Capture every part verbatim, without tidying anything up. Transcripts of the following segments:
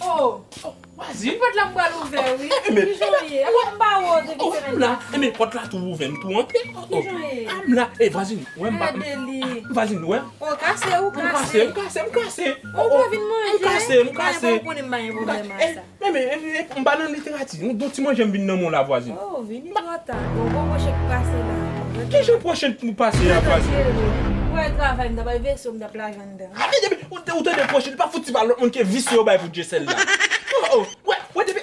Oh, vwazin. Pòt la m pral ouvè wi. Kijan w ye? Apa m pa wè w depi semèn pase? Enben pòt la tou ouvè, m tou antre. Kijan w ye? M la. E vwazin, wè m pa. Vwazin, wè. Oh, kase ou kase. M kase, m kase, m kase. Ou pa vin manje? M kase, m kase. Ou konnen m pa gen pwoblèm ak sa. Enben, m pa nan literati. Nou don ti manje m vin nan men w la, vwazin. Oh, vini twò ta. Bon, bon, pwochen k pase la. Kijan pwochen pou pase a, vwazin? Ou wè travay m t ap al vese, m t ap lave anndan. Ou tande pwochen, li pa fout ti pa lòt moun ke visye yo bay pou Dyesèl la. Oh, oh. Wè, wè depi,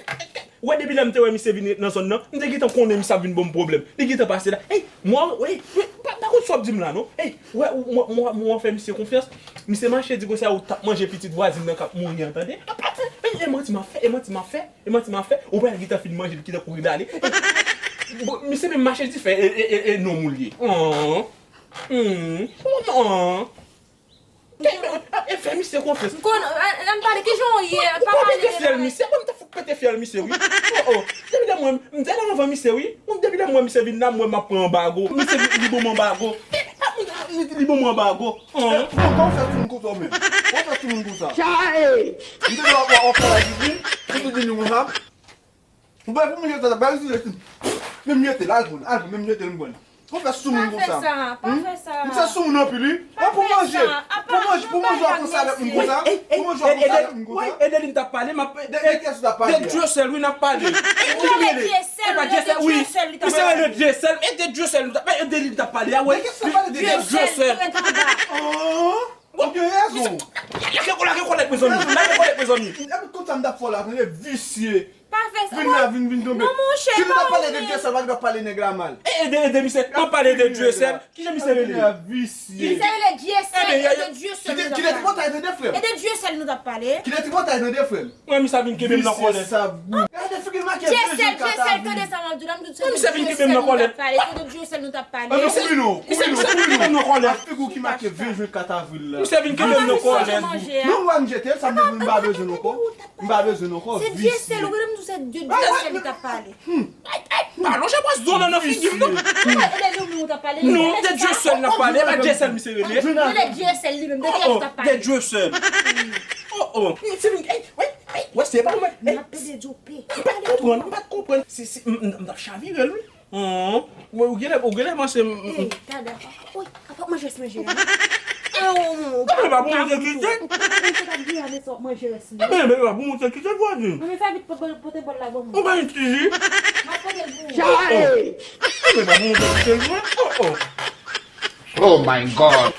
wè depi lè m te wè misye vin nan zòn nan, m te gentan konnen misye ap vin ban m pwoblèm. Li gentan pase la. Ey, mwen, ey, pa, pa konn sa w ap di m la, non. Ey, wè, mwen, mwen, mwen fè misye konfyans. Misye mache di konsa, ou t ap manje pitit vwazin nan k ap mouri an, tande. Ey, e manti m ap fè, e manti m ap fè, e manti m ap fè. Ou pral gentan fin manje, li gentan kouri l ale. Bon, misye menm mache di fè, e, e, e, e nonm ou l ye. Oh. Hmm. Oh, non. E fè misye konfyans. M konn, ann pale, kijan w ye? Ou pa pete fyèl misye, bon, m ta fout pete fyèl misye, wi. Oh, oh. Depi lè mwen, m te la anvan misye, wi. Bon, depi lè mwen, misye vin la, mwen, m ap pran anbago. Misye li, li ban m anbago. Li ban m anbago. Bon, kòman w fè sou moun konsa, ou menm? Kòman w fè sou moun konsa? M te di w ap fè la jis, wi. Ou te di nou konsa. Ou bay pou mwen jete la, bay jete. Menm jete la, al pran, al pran, menm jete l, m pran. Ou fè sou moun konsa. Pa fè sa, pa fè sa. M fè sou moun anpil, wi. An pou manje. Pou manje, pou manje w ap konsa avèk moun konsa. Pou manje w ap konsa avèk moun konsa. Edelin t ap pale, m ap. De kiyès ou t ap pale? De Dyesèl, wi, n ap pale. Edelin, wi. Se pa Dyesèl, wi. Misye rele Dyesèl, e de Dyesèl nou t ap pale. Edelin t ap pale a, wi. De Dyesèl. Ou gen rezon. Lage kòlèt, mezanmi. Lage kòlèt, mezanmi. Epi tout sa m t ap fè w la, tande, visye. Pa fè sa. Vin la, vin, vin tonbe. Non, monchè, pa ou menm. Ki nou t ap pale de Dyesèl, pa ki nou t ap pale nèg la mal. E, e de, e de misye, n ap pale de Dyesèl. Kijan misye rele? Visye. Misye rele Dyesèl, e de Dyesèl nou t ap pale. Kite tripotay, tande, frè m. E de Dyesèl nou t ap pale. Kite tripotay, tande, frè m. Mwen, misye vin kenbe m nan kòlèt. Gade figi l make Dyesèl, Dyesèl, tande sa m ap di w la, m di w se de Dyesèl nou t ap pale. Se de Dyesèl nou t ap pale. Misye vin kenbe m nan kòlèt. Ak figi w ki make ven jen kat avril la. Misye vin kenbe m nan kòlèt. Non, m jete l, sa vle di m pa bezwen l ankò. M pa bezwen l ankò. Se Dyesèl, ou gade m di w se de Dyesèl li t ap pale. Ay, ay, pa lonje bò zo nan figi m, non. Edelin ou t ap pale. Non, de Dyesèl n ap pale, e pa Dyesèl misye rele. Rele Dyesèl li menm, de Dyesèl t ap pale. De Dyesèl. Oh, oh. Misye vin, ey, ey, ey, wè, se pa mwen. M ap pede di w pe. M pa t konprann, m pa t konprann. Si, si, m, m, m t ap chavire l, wi. Hum. Mwen, ou genlè, ou genlè panse m, m, m. Ey, talè. Oy, apa manje s manje a? Mwen pa pou mwen te kite. Ou te tap di ane sa w ap manje rès li. Mwen pa pou mwen te kite, vwazin. Mwen fè vit pote bòl la ban mwen. Ou pa gen ti ji? M ap pote l pou ou. Mwen pa pou mwen te kite l vre. Oh, oh. Oh my God.